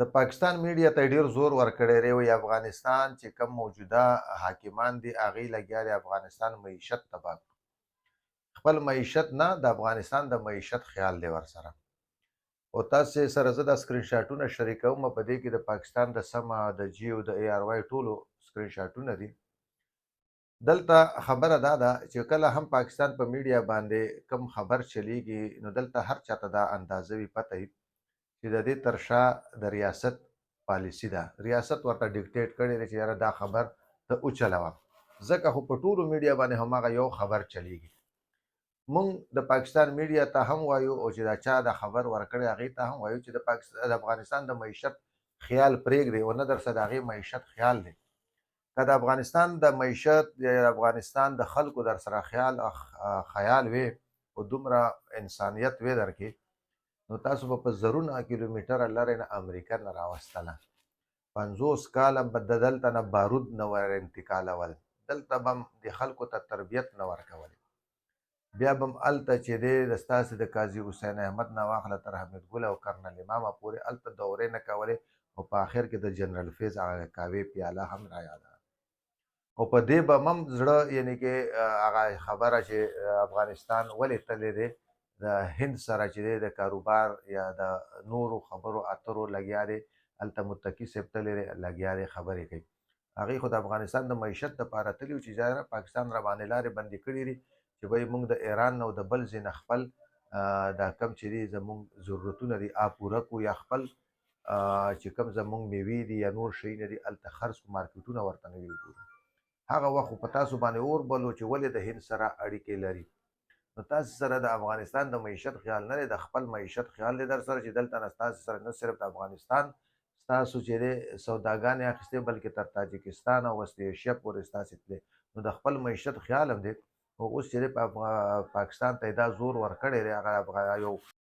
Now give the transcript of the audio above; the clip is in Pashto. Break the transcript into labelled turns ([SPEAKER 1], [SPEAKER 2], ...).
[SPEAKER 1] د پاکستان میډیا ته ډیر زور ورکړی دی، وایي افغانستان چې کوم موجوده حاکمان دي هغوی لګیا دي افغانستان معیشت تباه کړو. خپل معیشت نه، د افغانستان د معیشت خیال دی ورسره. او تاسو سره زه دا سکرین شاټونه شریکوم، په دې کې د پاکستان د سما، د جیو، د ای ار وای ټولو سکرین شاټونه دي. دلته خبره دا ده چې کله هم پاکستان په میډیا باندې کم خبر چلیږي، نو دلته هر چاته دا اندازه وي، پته وي چې د دې تر شا د ریاست پالیسي ده. ریاست ورته ډیکټیټ کړی دی چې یاره دا خبر ته وچلوه، ځکه خو په ټولو میډیا باندې هماغه یو خبر چلیږي. مونږ د پاکستان میډیا ته هم وایو، او چې دا چا دا خبر ورکړی هغې ته هم وایو چې د پاکستان د افغانستان د معیشت خیال پرېږدئ، او نه در سره د هغې معیشت خیال دی. که د افغانستان د معیشت یا د افغانستان د خلکو در سره خیال وي او دومره انسانیت وي درکې، نو تاسو به په زرونه کیلومتره لرې نه امریکا نه راوستله، 50 کاله به د دلته نه بارود نه ور انتقالول، دلته به هم د خلکو ته تربیت نه ورکولې، بیا به هم هلته چې دی د ستاسې د قاضي حسین احمد نه واخله تر حمید ګل او کرنل امامه پورې هلته دورې نه کولې، او په آخر کې د جنرال فیض هغه قهوې پیاله هم را یاده. او په دې به هم زړه یعنی کې هغه خبره چې افغانستان ولې تللی دی د هند سره چې دی د کاروبار یا د نورو خبرو اترو لګیا دی، هلته متقي صاحب تللی دی لګیا دی خبرې کوي. هغې خو د افغانستان د معیشت دپاره تللی و چې ظاهراً پاکستان را باندې لارې بندې کړې دي چې به یې موږ د ایران نه او د بل ځای نه خپل دا کم چې دي زموږ ضرورتونه دي آ پوره کړو، یا خپل چې کم زموږ میوې دي یا نور شیونه دي هلته خرڅ کړو، مارکیټونه ورته نوي وګورو. هغه وخت خو په تاسو باندې اور بلو چې ولې د هند سره اړیکې لري. نو تاسو سره د افغانستان د معیشت خیال نه دی، د خپل معیشت خیال دی در سره چې دلته نه ستاسو سره نه صرف د افغانستان ستاسو چې دی سوداګانې اخیستې، بلکې تر تاجکستان او وسط ایشیا پورې ستاسې تللی. نو د خپل معیشت خیال هم دی. او اوس چې دی په پاکستان ته یې دا زور ورکړی دی، هغه یو